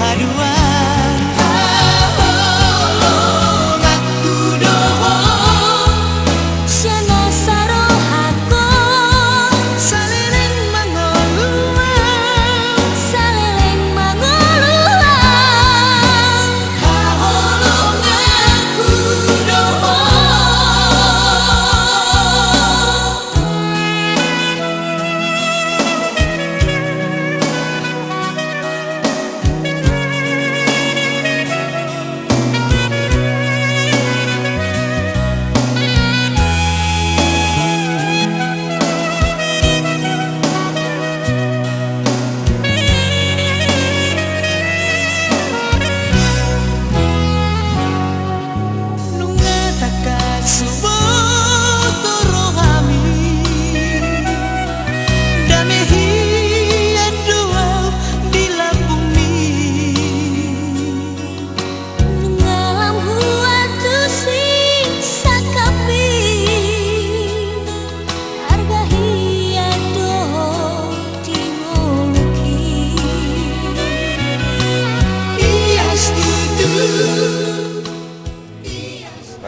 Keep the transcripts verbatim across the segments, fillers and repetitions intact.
haduan. Haholonganku do ho, sian nasa rohangkon, saleleng mangolu ma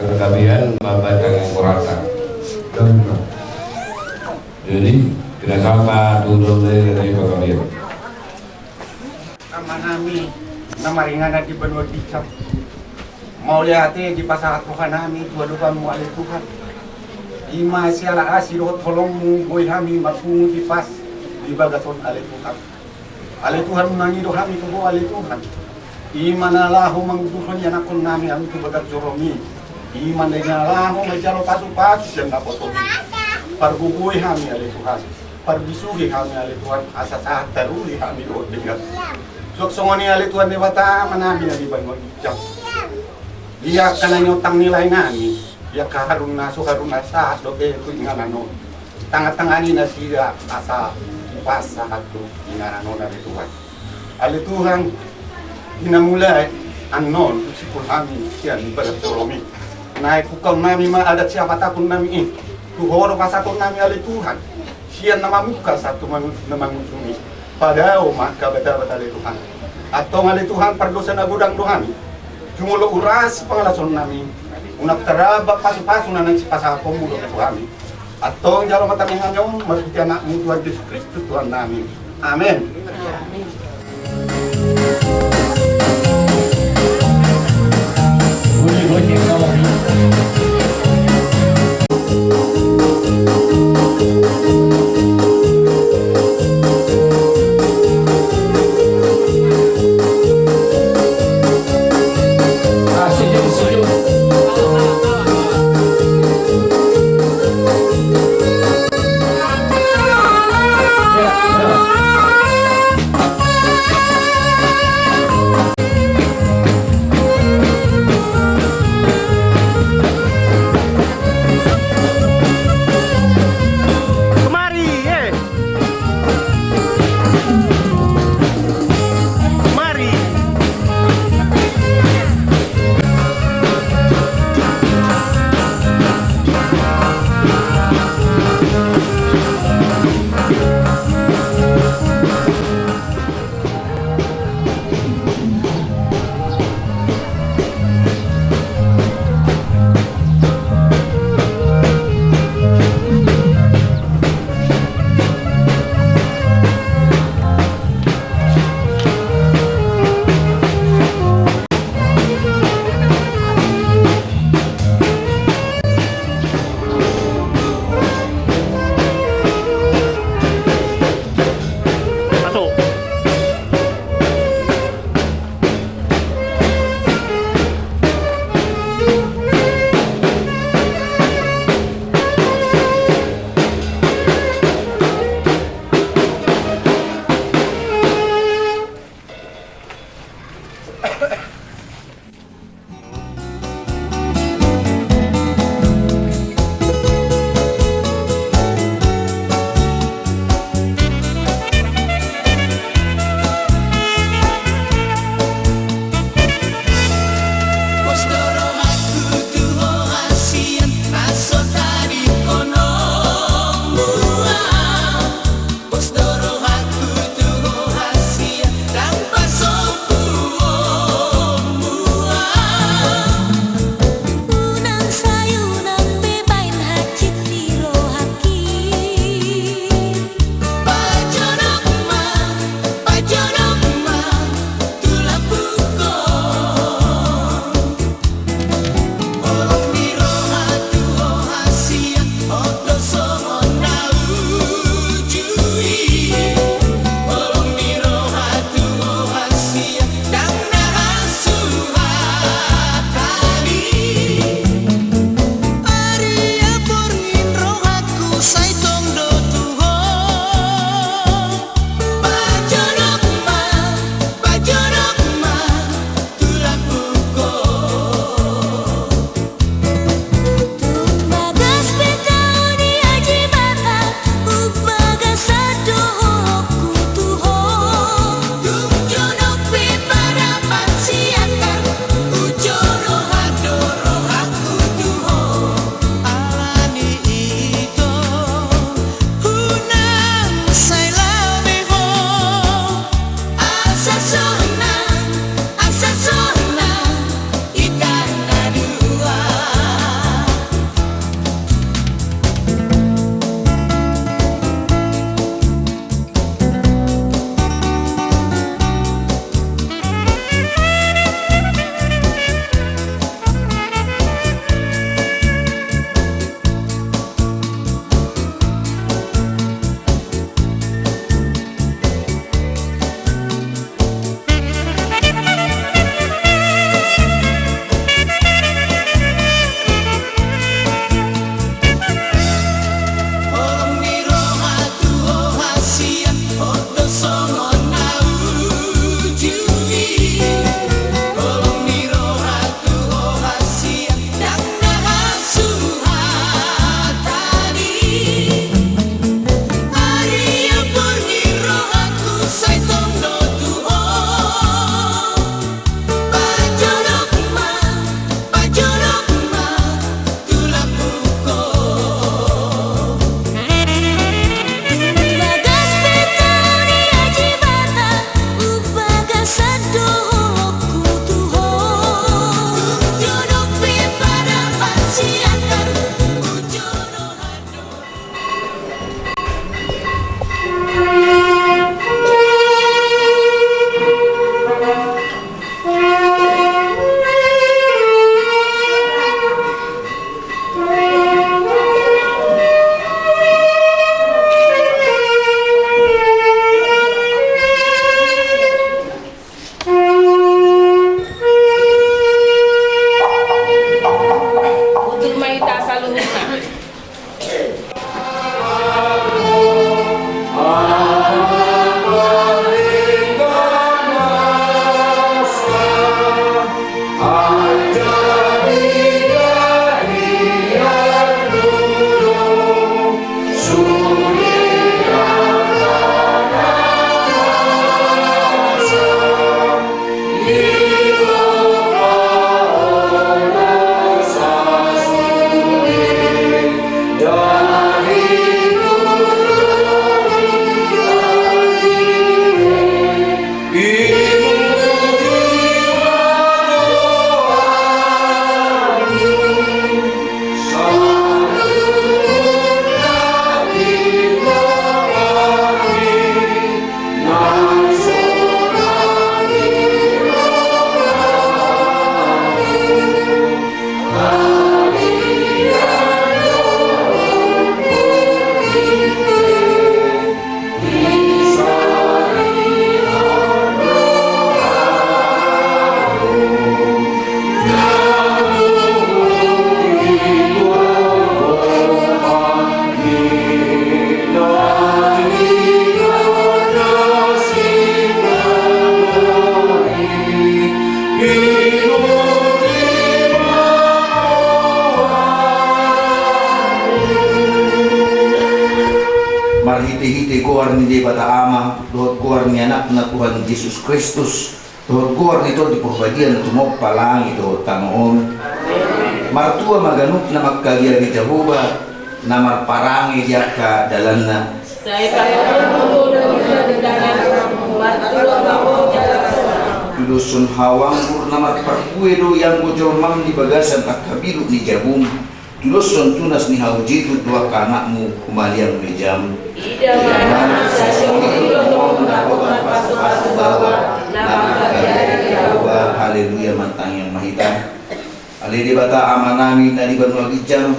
Panggabean mambahen tangiang borata. Jadi, kena sama dulu dari panggabean. Amanami na maringanan di banua ginjang, mauliate dipasahat rohanami tu adopanmu ale Tuhan. Ima siala asi dohot holongmu boi hami marpungu tipas di bagason ale Tuhan. Ale Tuhan, mangido hami tu Ho ale Tuhan. Ima na laho mangudurhon ianakkonnami tu bagas joromi. Ima na laho manjalo pasupasu sian naposomi. Pargogoi hami ale Tuhan. Parbisuhi hami ale Tuhan, asa sahat taruli hami dohot denggan. Suang songon i ale Tuhan Debata Amanami na di banua ginjang. Di angka na niontang ni laenami, di angka haruna so haruna sahat dope tu inganan on. Tangatangani nasida asa dipasahat tu inganan on ale Tuhan. Ale Tuhan, di na mulai annon husiphon hami sian bagas joromi. Naeng hungkaonnami ma adat siapatahonnami i tu Ho do pasahatonnami ale Tuhan. Sian na mamungka sahat tu manu-, na mangujungi. Padao ma angka batabat ale Tuhan. Antong ale Tuhan, pardosa na godang do hami. Jumolo uras pangalasonnami. Unang tarrabak pasupasu na naeng sipasahatonmu dope tu hami. Antong jalo ma tangiangnami on marhite Anakmu Tuhan Jesus Kristus Tuhannami. Amen. Hite goar ni Debata Ama, dohot goar ni Anakna Tuhan Jesus Kristus, dohot goar ni Tondi Porbadia na tumompa langit dohot tano on. Martua ma ganup na mangkabiari Jahowa, na marparange di angka dalanna. Sai parange ma ho di tangan, martua ma ho di tangan. Tudoshon hau anggur na marparbue do ianggo jolmam di bagasan angka biluk ni jabum. Tudoshon tunas ni hau jitun tu angka anakmu humaliang mejam. Ida ma na songon i do dapotan pasupasu baoa na mangkabiari Jahowa. Haleluya, martangiang ma hita. Ale Debata Amanami na di banua ginjang,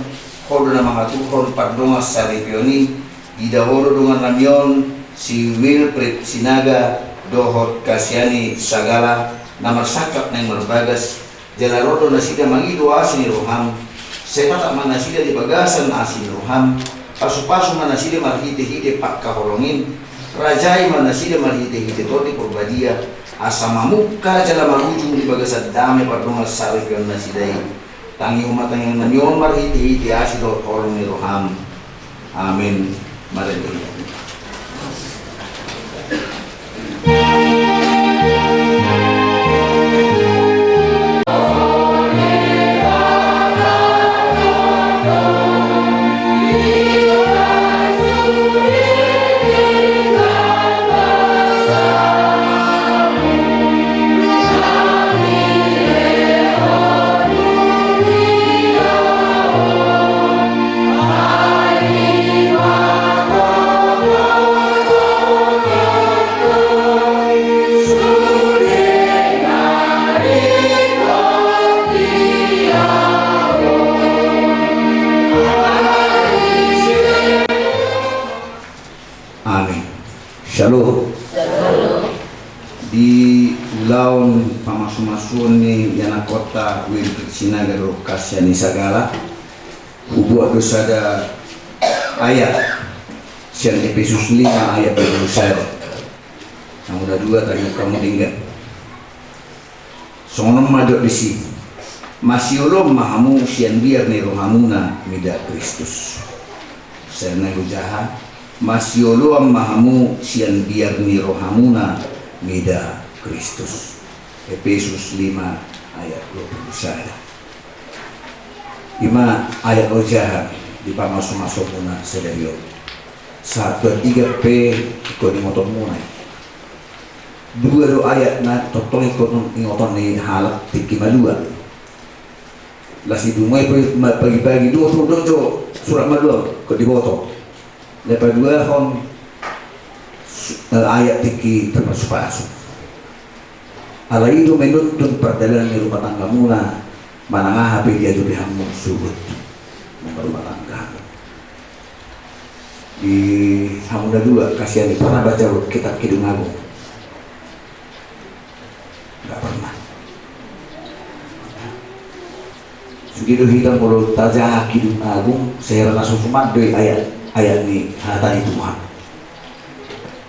Ho do na mangaturhon pardongansaripeon i. Ida Ho do dongannami on si Wilfred Sinaga dohot Kasiani Sagala na marsangkap naeng marbagas. Jala ro do nasida mangido asi ni roham. Sai tatap ma nasida di bagasan asi ni roham. Pasupasu ma nasida marhitehite pangkaholongan i. Rajai ma nasida marhitehite Tondi Porbadia, asa mamungka jala marujung di bagasan dame pardongansaripeon nasida i. Tangihon ma tangiangnami on marhitehite asi dohot holong ni roham. Amen. Marende. Amin. Shalom. Di ulaon pamasumasuon ni ianakhonta Wilfred Sinaga dohot Kasiani Sagala, hubuat do sada ayat sian Epesus lima ayat dua pulu sada. Hamu na dua, tangiang hamu denggan. Songon on ma didok disi: Masioloan ma hamu sian biar ni rohamuna mida Kristus. Sai na hujaha: Masioloan ma hamu sian biar ni rohamuna mida Kristus. Epesus lima ayat dua pulu sada. I ma ayat ojahan di pamasumasuonmuna sadari on. Sahat tu andigan pe ingkon ingotonmuna i. Dua do ayat na tongtong ingkon ingoton ni halak tingki malua. Las i dung i pe ma-, pagi-pagi dua tu dojo surat malua ingkon diboto. Na paduahon su-, eh, ayat tingki tarpasupasu. Alai i do manuntun pardalanan ni rumah tanggamuna, manang aha pe diadopi hamu suhut na marumah tangga hamu. Di hamu na dua, Kasiani, pernah baca kitab Kidung Agung? Nggak pernah. Sude do hita molo tajaha Kidung Agung, sehera na so suman do i ayat, ayat ni hata ni Tuhan.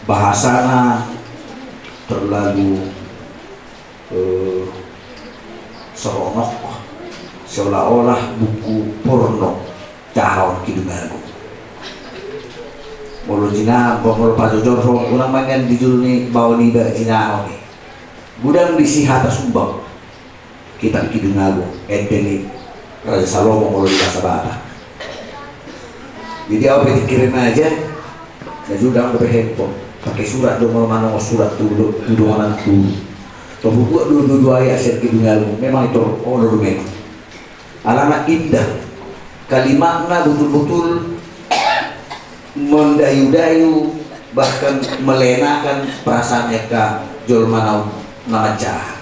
Bahasana terlalu, eh, seronok, seolah-olah buku porno. Jahahon Kidung Agung. Molo jina, molo pajojorhon, unang ma nian di jolo ni bao niba jinahahon i. Godang disi hata sumbang. Kitab Kidung Agung, ende ni Raja Salomo molo di bahasa Batak. Jadi au pe tingki remaja, na jolo dang dope handphone. Pake surat do molo manongos surat tu do-, tu donganan tu. Tabuat do dua-dua ayat sian Kidung Agung, memang i tor olo do memang. Alana indah, kalimatna butul-butul mendayu-dayu, bahkan melenakan perasaan ni angka jolma na, na manjaha.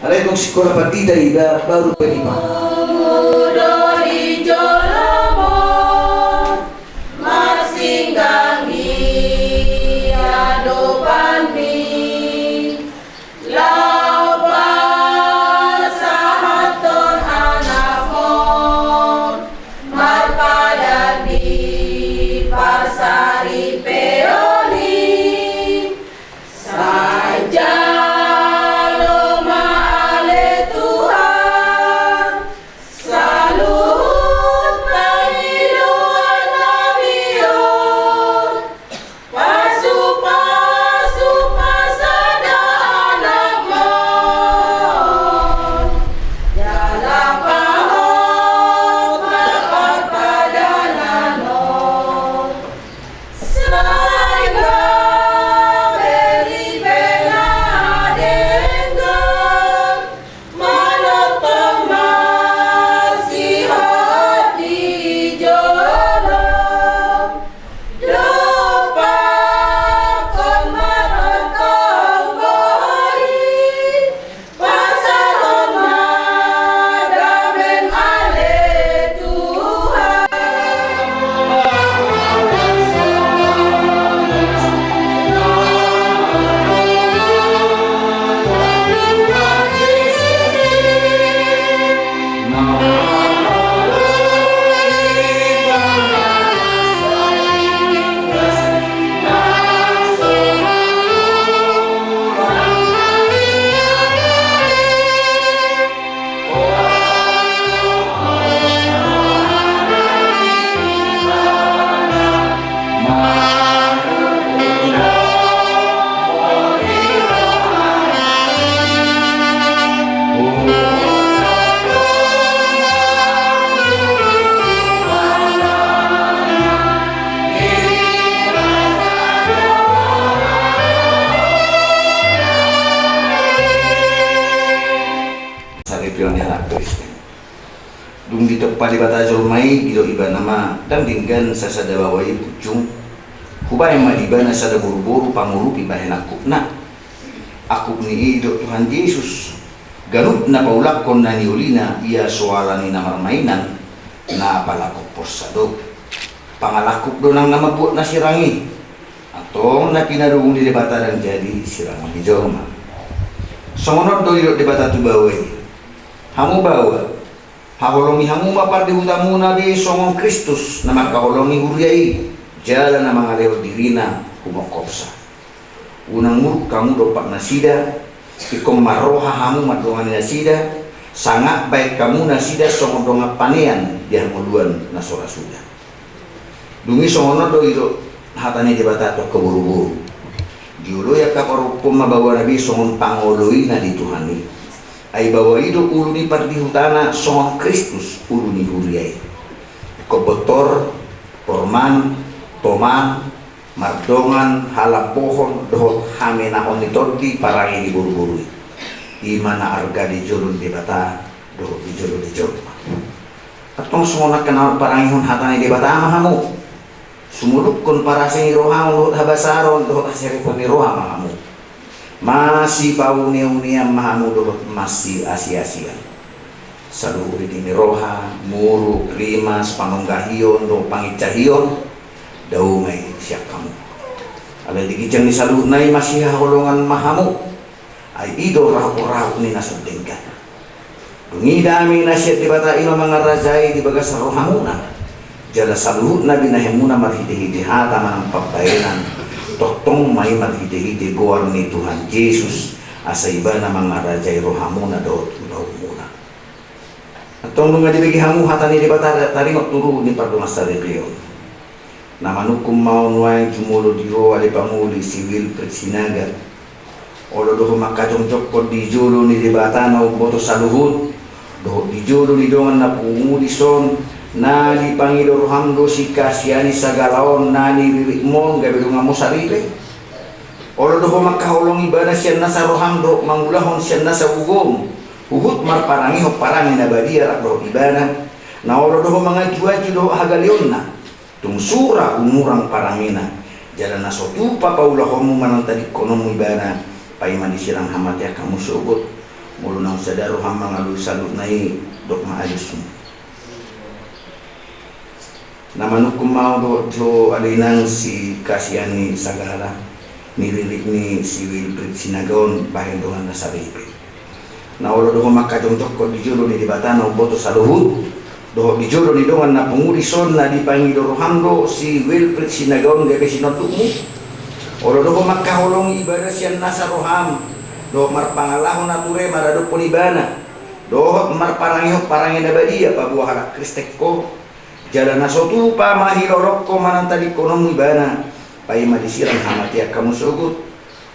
Alai dung singkop pandita iba baru pe dipa. Hamu do di jolomu, marsinggang di adopanmi. Laho pasahathon anakmon marpadan di parsaripeon i. Sai jalo ma ale Tuhan, Saripeon ni halak Kristen. Dung ditompa Debata jolma i, didok Ibana ma, ndang denggan sasada baoa i punjung. Hubahen ma di ibana sada boruboru pangurupi bahen angkupna. Angkup ni i didok Tuhan Jesus. Ganup na paulakhon na niolina, ia so ala ni na marmainan, na palakhonhonsa do. Pangalangkup do nang na mambuat na sirang i. Antong na pinadomu ni Debata ndang jadi sirangon ni jolma. Songon on do didok Debata tu baoa i. Hamu baoa, haholongi hamu ma pardihutamuna be songon Kristus na mangkaholongi huria i, jala na mangalehon dirina humongkopsa. Unang muruk hamu dompak nasida, ingkon marroha hamu mandongani nasida, sangap bahen hamu nasida songon dongan panean di hangoluan na so ra suda. Dung i songon on do didok hata ni Debata tu angka boruboru. Dioloi angka parompuon ma baoana be songon pangoloina di Tuhan i. Ai baoa i do ulu ni pardihutana songon Kristus ulu ni huria i. Ingkon bontor, porman, toman, mardongan halambohon dohot hamenahon ni tondi parange ni boruboru i. I ma na arga di jolo ni Debata dohot di jolo ni jolma. Antong songon angka na marparangehon hata ni Debata ma hamu. Sumulukkon parasing ni rohamu dohot habasaron dohot haserepon ni roha ma hamu. Masipauneunean ma hamu dohot masiasiasian. Saluhut ritik ni roha, muruk, rimas, panonggahion dohot pangincahion, dao ma i sian hamu. Alai di ginjang ni saluhutna i masihaholongan ma hamu. Ai i do rahut-rahut ni na so denggan. Dung i dame na sian Debata i ma mangarajai di bagasan rohamuna. Jala saluhutna binahenmuna marhitehite hata manang pambahenan, tongtong ma i marhitehite goar ni Tuhan Jesus, asa Ibana mangarajai rohamuna dohot ulaonmuna. Antong nunga dibege hamu hata ni Debata taringot tu ruhut ni pardongansaripeon. Na manungkun ma au nuaeng jumolo di ho ale pangoli si Wilfried Sinaga. Olo do ho mangkajongjongkon di jolo ni Debata na umboto saluhut, dohot di jolo ni dongan na pungu dison, na dipangido roham do sikaseani sagala on na niriritmon gabe donganmu saripe. Olo do ho mangkaholongi ibana sian nasa roham dohot mangulahon sian nasa ugom, huhut marparangehon parange na badia rap dohot ibana, na olo do ho mangajuaju dohot hagaleonna. Tung sura umurang parangena, jala na so tupa paulahonmu manang tadingkononmu ibana, paima disirang hamatean hamu sogot, molo naung sada roham mangalului saluhutna i, dok ma alusmu. Na manungkun ma au dohot ho ale inang sikaseani sagala, niririt ni si Wilfried Sinaga on bahen dongan na saripe. Na olo do ho mangkajongjongkon di jolo ni Debata na umboto saluhut, dohot di jolo ni dongan na pungu dison na dipangido roham do si Wilfried Sinaga on gabe sinondukmu. Olo do ho mangkaholongi ibana sian nasa roham, dohot marpangalaho na ture maradophon ibana, dohot marparangehon parange na badia paboa halak Kristen ho. Jala na so tupa ma hilolongko manang tadingkononmu ibana, paima disirang hamatean hamu sogot,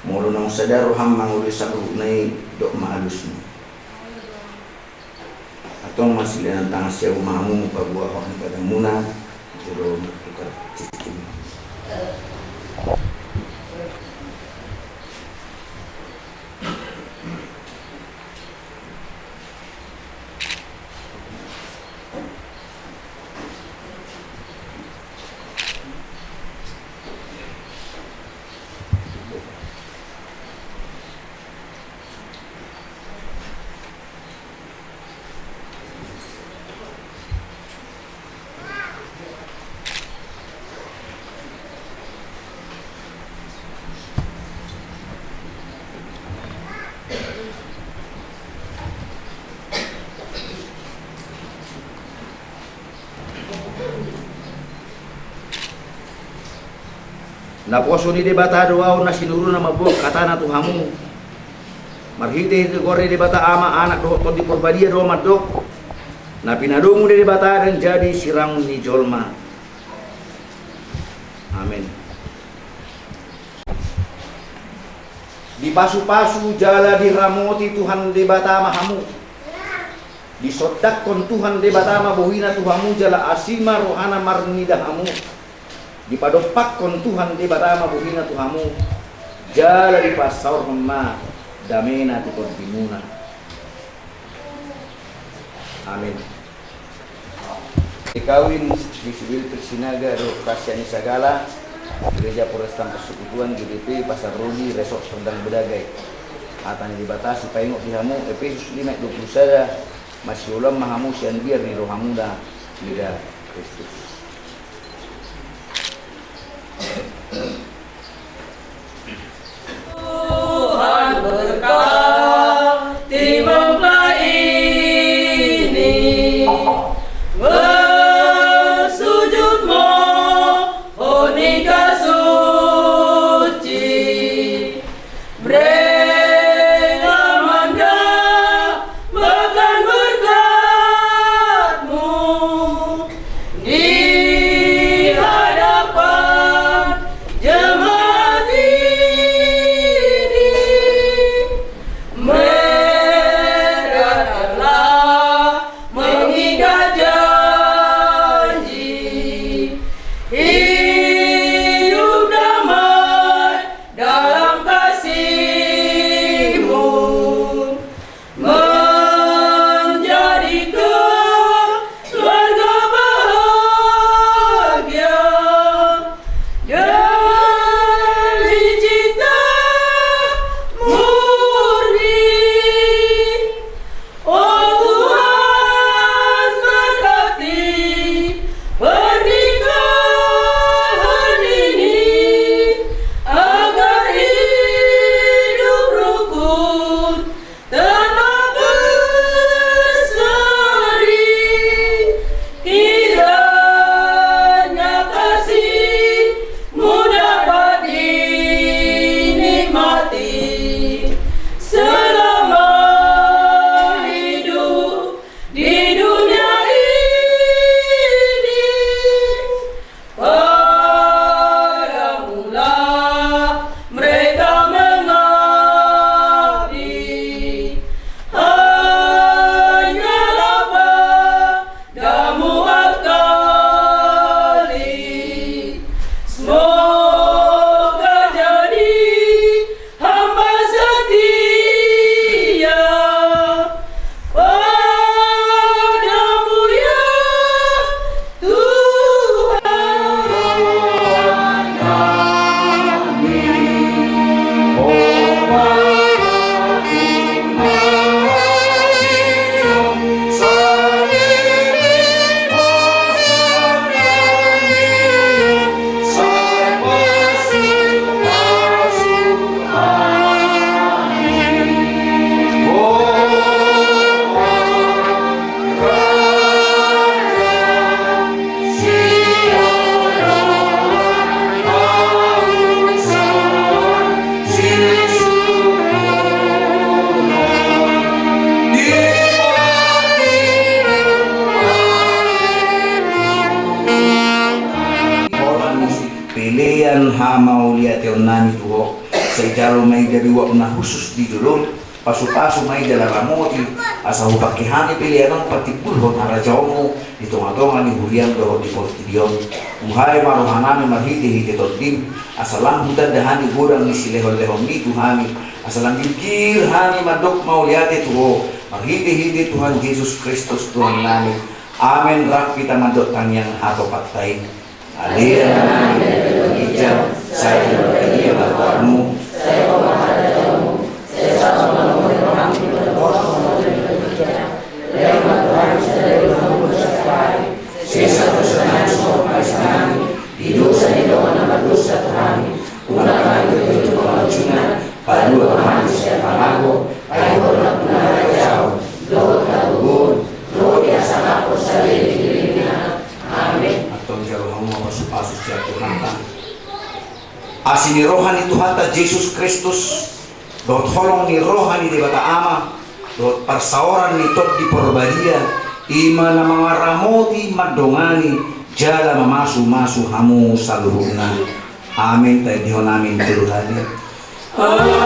molo naung sada roham mangoloi saluhutna i, dok ma alusmu. Antong marsilean tangan siamun ma hamu paboa hot ni badanmuna, jolo martukar cicing. Naposo ni Debata do ahu, na sinuru na mamboan hatana tu hamu. Marhitehite goar ni Debata Ama, Anak dohot Tondi Porbadia do mandok: Na pinadomu ni Debata ndang jadi sirangon ni jolma. Amen. Dipasupasu jala diramoti Tuhan Debata ma hamu. Disondangkon Tuhan Debata ma bohina tu hamu jala asi ma rohana marnida hamu. Dipadompakkon Tuhan Debata ma bohina tu hamu, jala dipasaorhon ma damena tu tondimuna. Amen. Di kawin di si Wilfried Sinaga dohot Kasiani Sagala, Gereja Protestan Persekutuan G B P Pasar Rodi, Resort Serdang Bedagai. Hata ni Debata sipaingot di hamu, Epesus lima dua puluh sada: Masioloan ma hamu sian biar ni rohamuna, mida Kristus. Tuhan berkati mempelai ini, bersujud mohon nikah suci. Beri amanda bahkan berkat-Mu di hadapan jemaat ini. Mereka telah mengikat janji hidup damai dalam kasih-Mu, menjadi keluarga bahagia demi cinta murni. Oh Tuhan, berkati pernikahan ini, agar hidup rukun tetap berseri. Kiranya kasih-Mu dapat dinikmati selama hidup di dunia ini. Padamulah mereka mengabdi, hanyalah padamu akali. Semoga jadi hamba setia padamu, ya Tuhan. Pelean hamauliateonnami tu Ho, sai jalo ma i gabe uap na hushus di jolom, pasupasu ma i jala ramoti, asa hupangke hami pelean on patimbulhon harajaonMu di tongatonga ni huriaM dohot di portibi on. Buhai ma rohanami marhitehite TondiM, asa lam hutanda hami godang ni silehonlehonMi tu hami, asa lam jingkir hami mandok mauliate tu Ho, marhitehite Tuhan Jesus Kristus Tuhannami. Amen. Rap hita mandok tangiang hatopatta i. Ale Amanami na di banua ginjang, sai dibahen ma goarMu, sai hohom ma harajaonMu, sai saut ma lomo ni rohaM di banua on songon na di banua ginjang. Lehon ma tu hami sadari on hangoluan siapari, sesa ma dosanami songon panesanami di dosa ni dongan na mardosa tu hami, unang hami togihon tu pangunjunan, palua ma hami sian pangago, ai Ho do nampuna harajaon dohot hagogoon, ro di hasangapon saleleng ni lelengna. Amen. Antong jalo hamu ma pasupasu sian Tuhanta. Asi ni roha ni Tuhanta Jesus Kristus, dohot holong ni roha ni Debata Ama, dohot parsaoran ni Tondi Porbadia, i ma na mangaramoti, mandongani, jala mamasumasu hamu saluhutna. Amin. Taendehon amin tolu hali. Amin.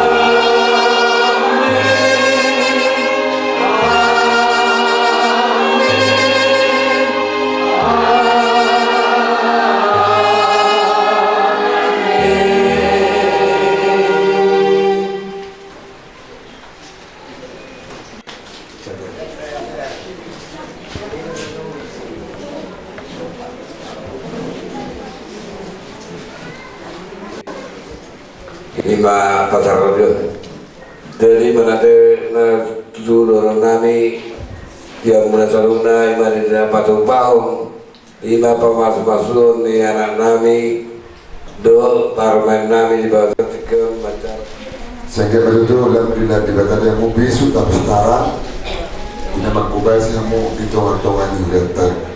Ima pasahat do. Jadi manat na tutu dohonon nami, ia muna saluhutna ima di na patupahon. Ima pamasumasuon ni anaknami dohot parumaennami di bagasan tingki on mancar. Sehingga betul lam di na di batali hamu bisu tapis tara, di na mangkobasi hamu di tongatonga ni hudanta.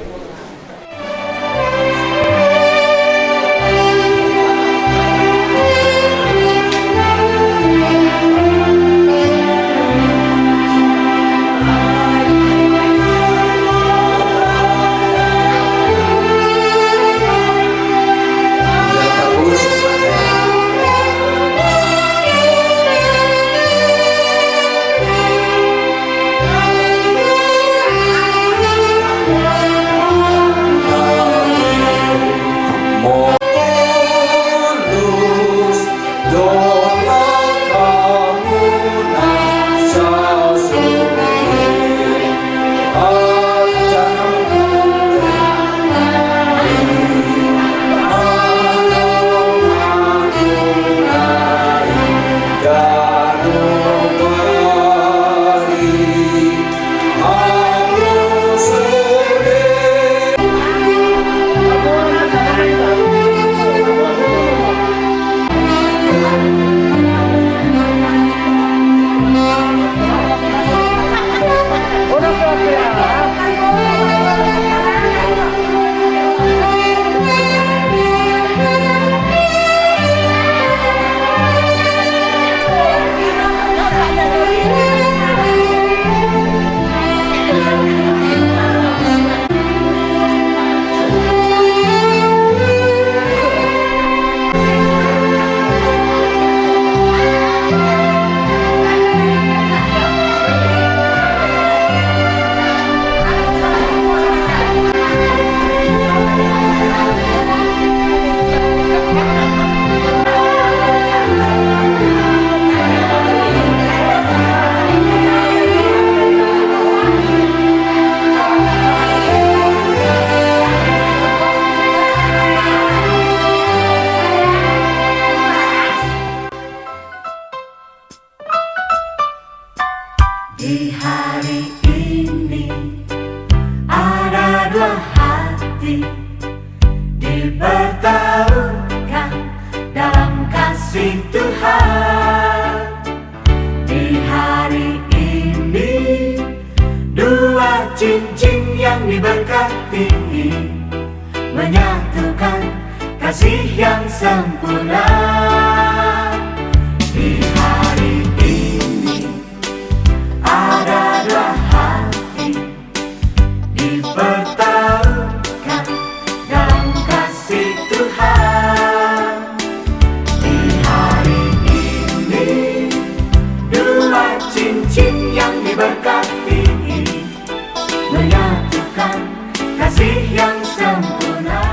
Di hari ini ada dua hati dipertaruhkan dalam kasih Tuhan. Di hari ini dua cincin yang diberkati menyatukan kasih yang sempurna. Di hari ini ada dua hati dipertaruhkan dalam kasih Tuhan. Di hari ini dua cincin yang diberkati menyatukan kasih yang sempurna.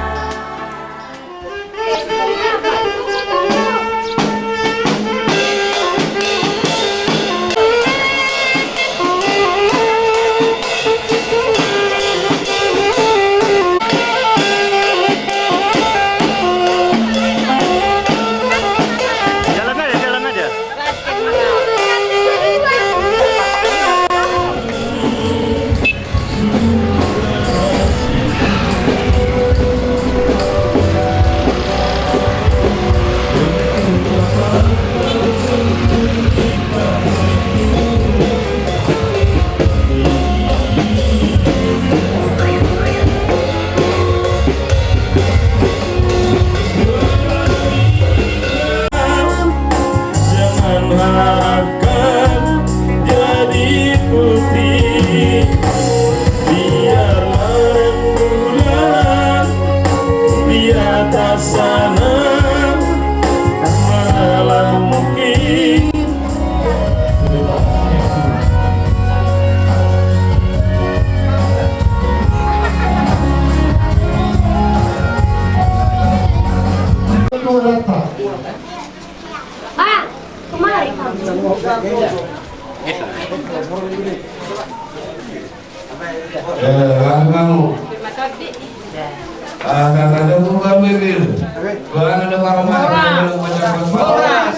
Horas.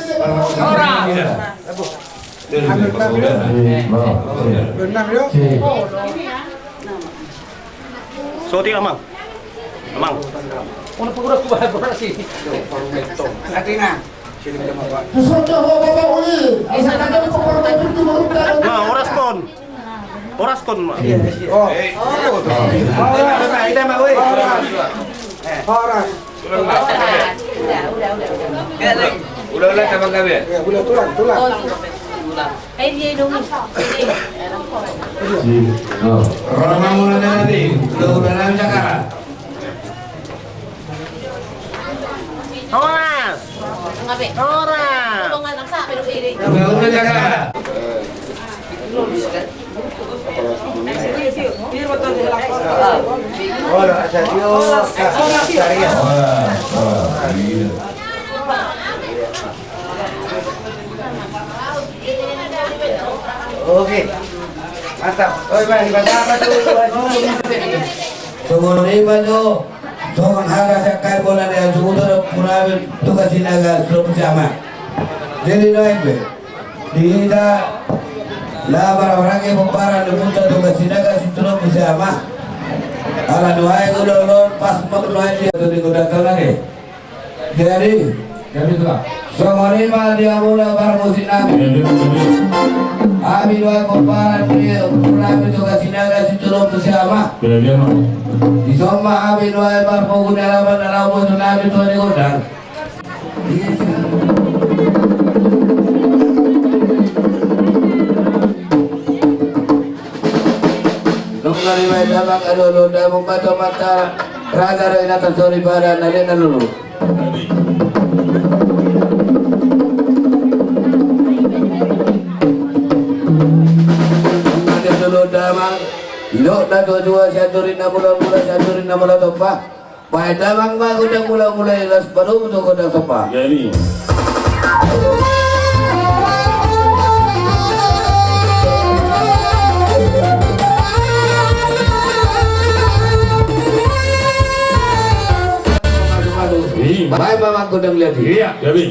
Horas. Horas. Soti, Amang. Amang. Nah, horas kon. Horas kon, Amang. Horas. Udah, udah, udah. Udah, udah, tulang, tulang. Rama mula jadi, udah, udah, udah, udah. Horas. Horas. Udah, udah, udah. Oke. Mantap. Oi, Bang, Bang, apa tuh? Songon i ma jo, songon hata sian hami bona ni hasuhuton, ompunami Toga Sinaga Situnompusiama. Jadi nuaeng pe di hita na marhahamaranggi pomparan ni ompunta Toga Sinaga Situnompusiama. Ala nuaeng ulaon on pas ma nuaeng di hata ni gondang taon nai. Jadi, jadi, Tulang, songon i ma di hamuna parmusiknami. Jadi, jadi. Hami nuaeng pomparan ni ompunami Toga Sinaga Situnompusiama. Jadi, Amang. Dison ma hami nuaeng marpogu ni alaman na laho boto nami tu hata ni gondang. Nunga dibaen damang aloalo damang bato mata raja do inanta soripada na leleng na lolo. Nunga dibaen damang, didok na tuatua, sian juri na mulamula, sian juri na mula tompa. Baen damang ma gondang mulamula i, laos padomu tu gondang somba. Jadi. Baen ma gondang liat i. Iya, jadi.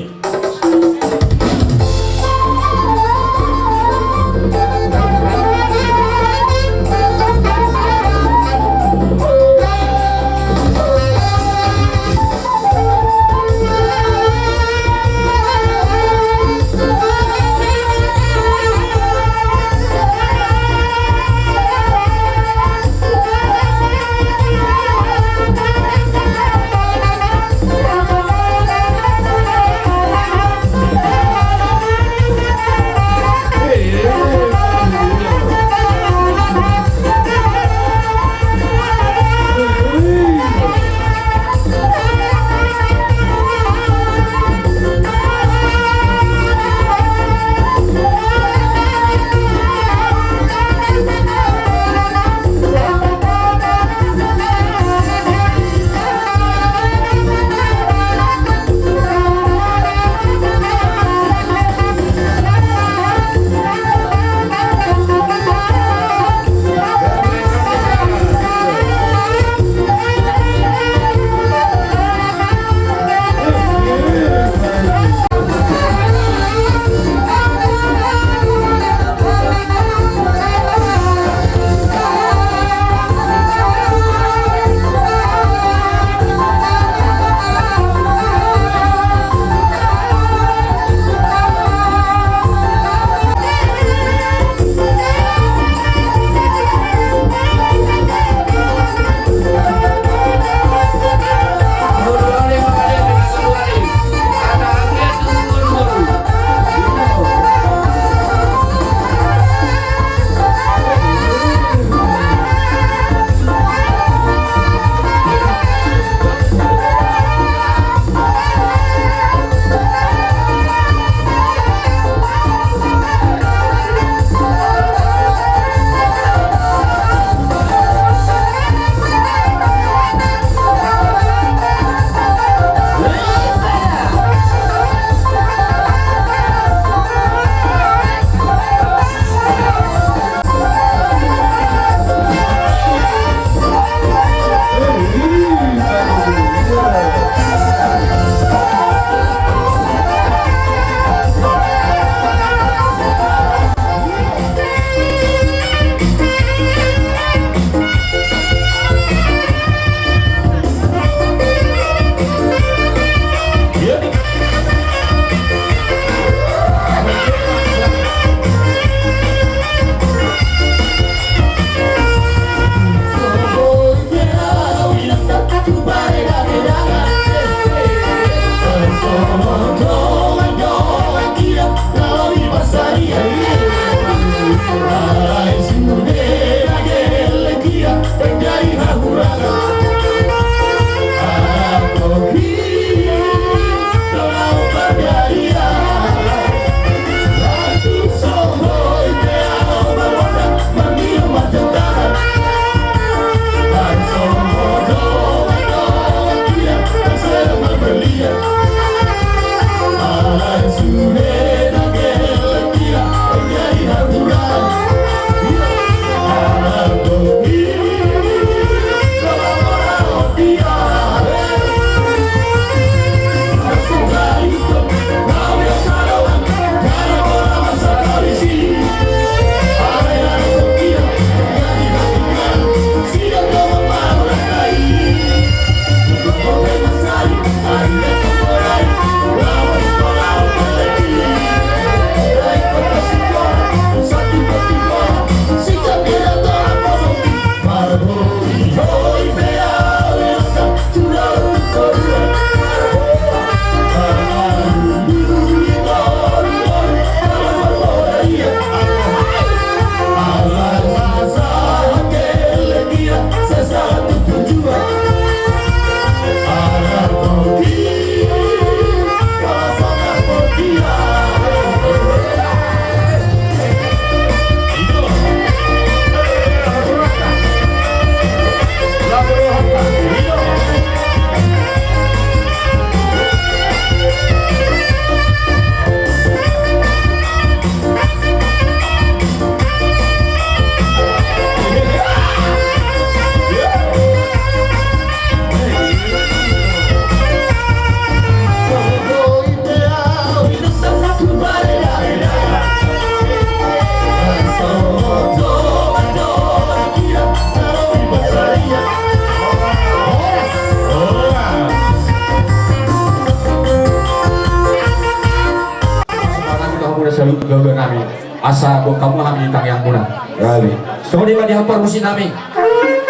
Asa boan hamu hami tangiangmuna. Gabe. Songon i ma di hami parmusik nami.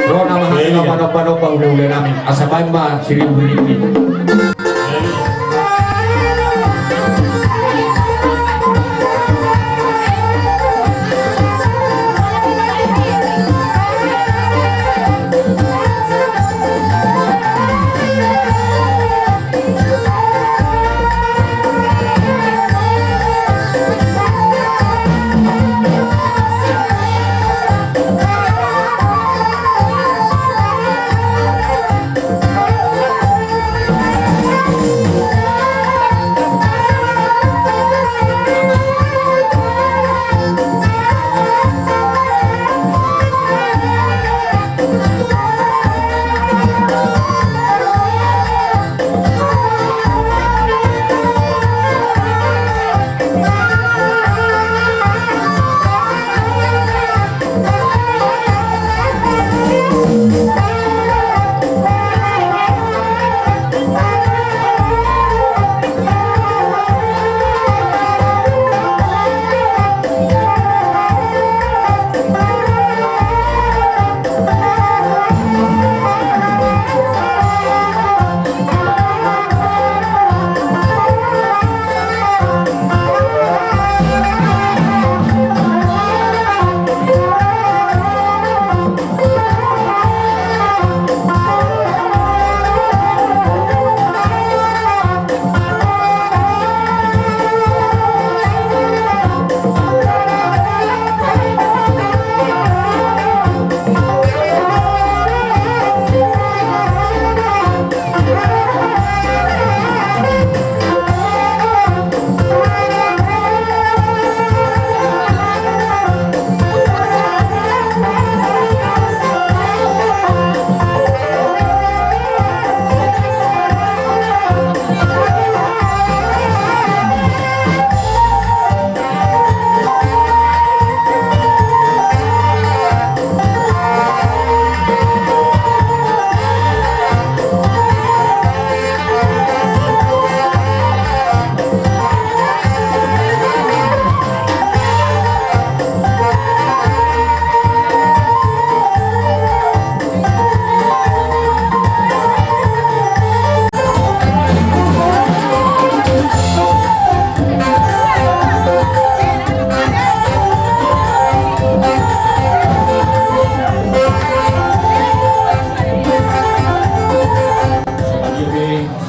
Ro nama hami na manomba-nomba ule-ule nami. Asa baen ma siribu-ribu i.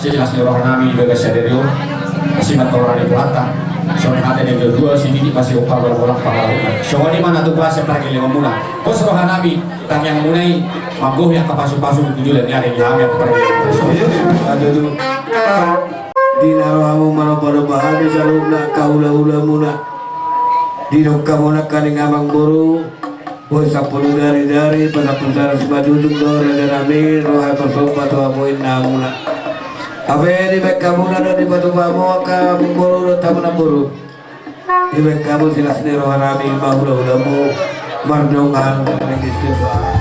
Sejelas ni roha nami di bagas sadari on. Asi ma tu roha ni Tuhanta. Songon hata ni dua-dua, sididik ma siompa, bolang-bolang pangarahutna. Songon i ma na tupa sian pargellengonmuna. Pos roha nami, tangiangmuna i manggohi angka pasu-pasu tu joloan ni ari ni hami angka pargellengon. Iya, ada tu. Di na rohamu manomba-nomba hami saluhutna angka hula-hulamuna. Didok hamu nangkaning amang boru. Boi sampulu jari-jari, pasampulu sada simanjujung do raja nami, roha parsomba tu hamu inna hamuna. Hape dibaen hamu na do dipatupa hamu angka boru dohot hamu namboru. Dibaen hamu silas ni roha nami ma hula-hulamu, mardongan ring istighfar.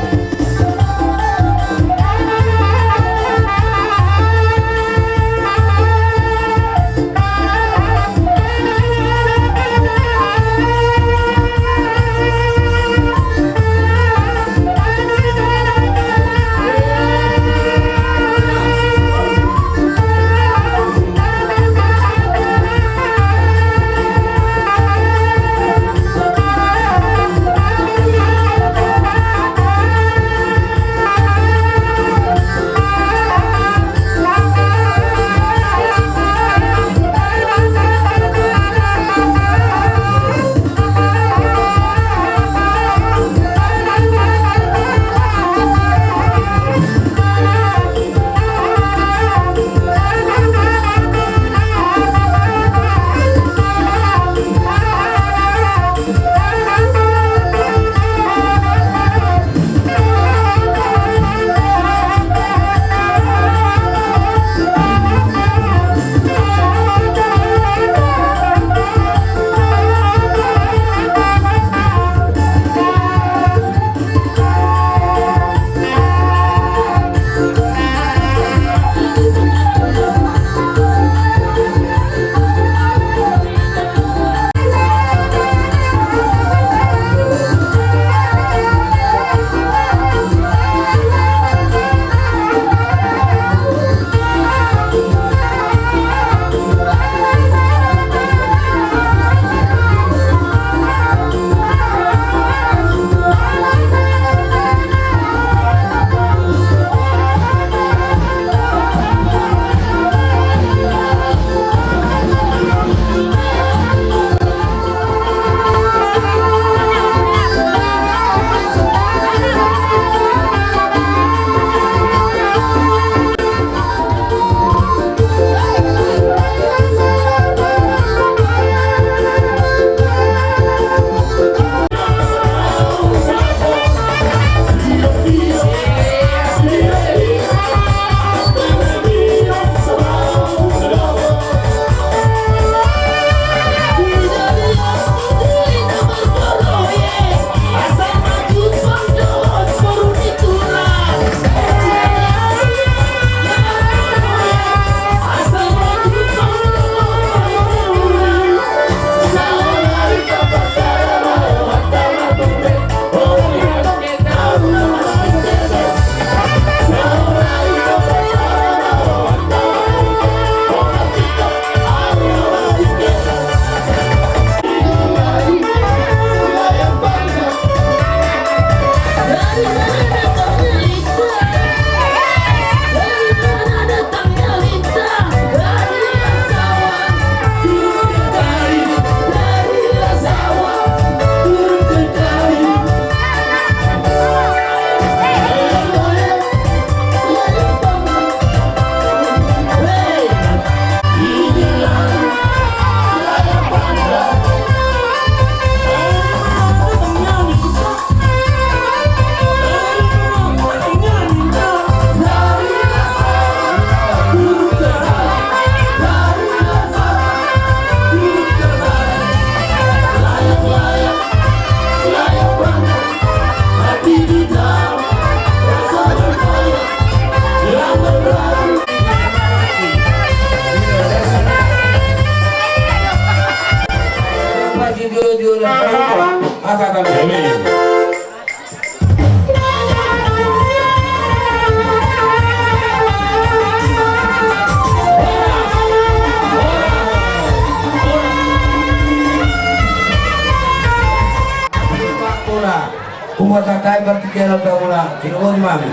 Jalo tamuna, sinumoni ma hami.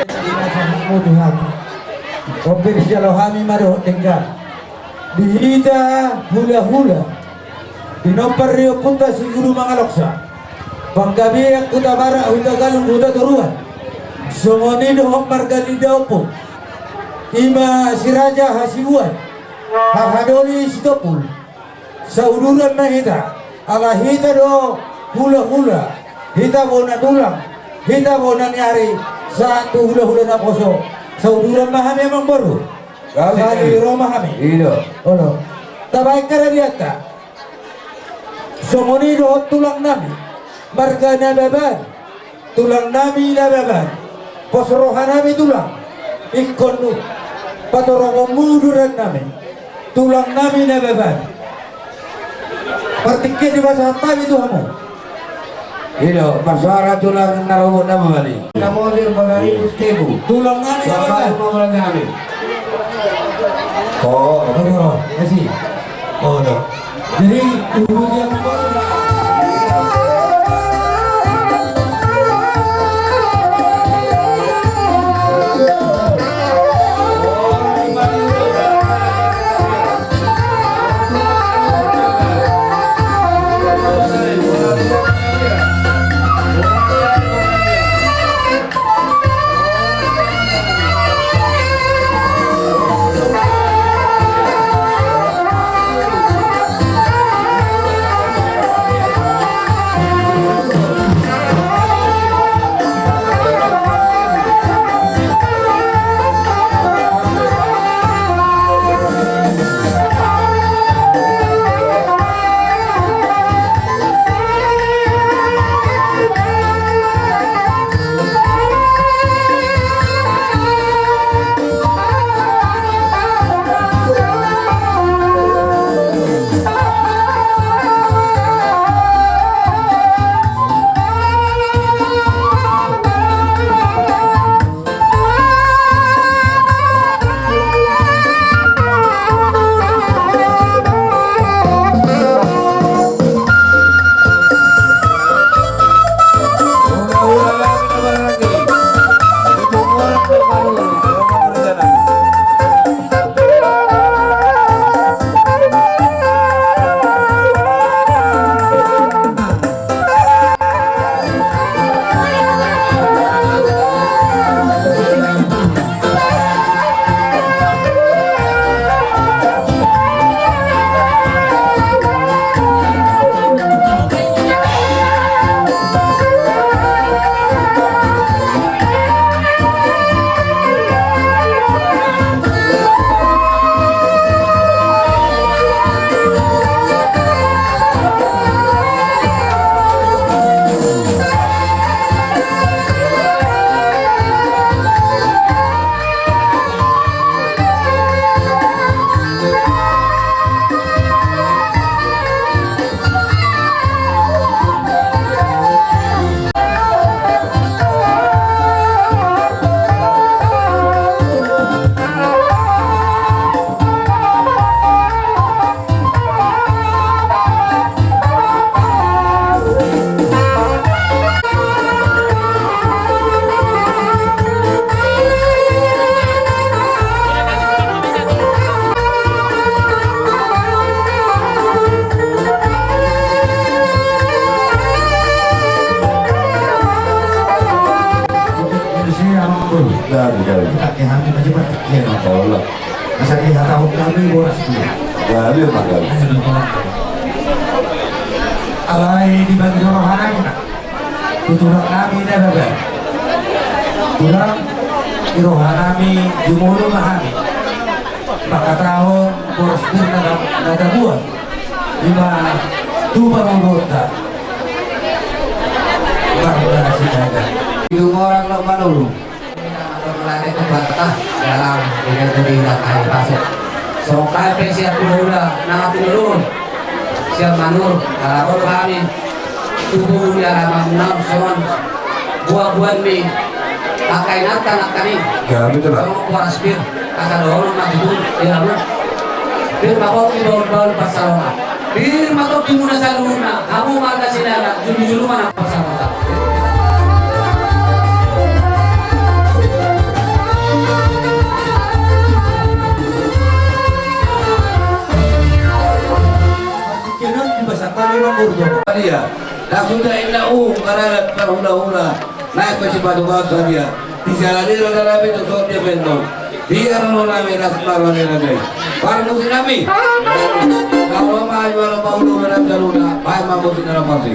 Ina sahatmu Tuhan. Ompir sijalo hami ma dohot denggan. Di hita hulahula. Di nomor ni ompunta si Guru Mangaloksa. Panggabean Hutabarat, Hutagalung, Hutatoruan. Songon i dohot marga ni daompung. Ima si Raja Hasibuan. Hahadoli Sitompul. Sauduran ma hita, ala hita do hulahula, hita bona tulang, hita bona ni ari, sahat tu hulahula naposo, sauduran ma hami amangboru. Gabe, sahali gabe. Ro ma hami. I do. Olo. Tabaen haradeanta. Songon i dohot tulang nami, marga Nababan. Tulang nami Nababan, pos roha nami tulang, ingkon patorongmu uduran nami, tulang nami Nababan. Partingkian dipasahat hami tu hamu. I do, marsoara tulang na robot Nababan i. Samosir pasari puskemu. Tulang nami Nababan. Tulang nami. Oh, oh, oh, kasih. Oh, no. Jadi, ibu dia Gabe, gabe. Asa dihatahon hami boras dia. Gabe ma gabe. Alai dibagi roha nami ma. Tu tulang nami Nababan. Tulang, di roha nami jumolo ma hami. Manghatahon boras pir na, na tabuat. Ima tu parboruonta. Marga Sinaga. Di rumah orang lo manulu. Songon i pe sian hulahula nang pinurun sian Manurung, ala ro do hami tu boru ni alaman na songon buabuan ni angka inanta nangkaning songon boras pir, asa dohonon ma tutu di hamu. Pir ma tonggi baol-baol pansalongan. Pir ma tonggi muna saluhutna, hamu marga Sinaga, julu-julu ma nang pansalongan. Ia, na suda inna uhum maradat parhulahula, naeng pe sipatupaon sadia. Di siala ni raja nami tu son dia pennon. Dia rono nami las marwani raja i. Parmusik nami. Kalau ma iwalo paulu nami saluna, baen ma musik na pasti.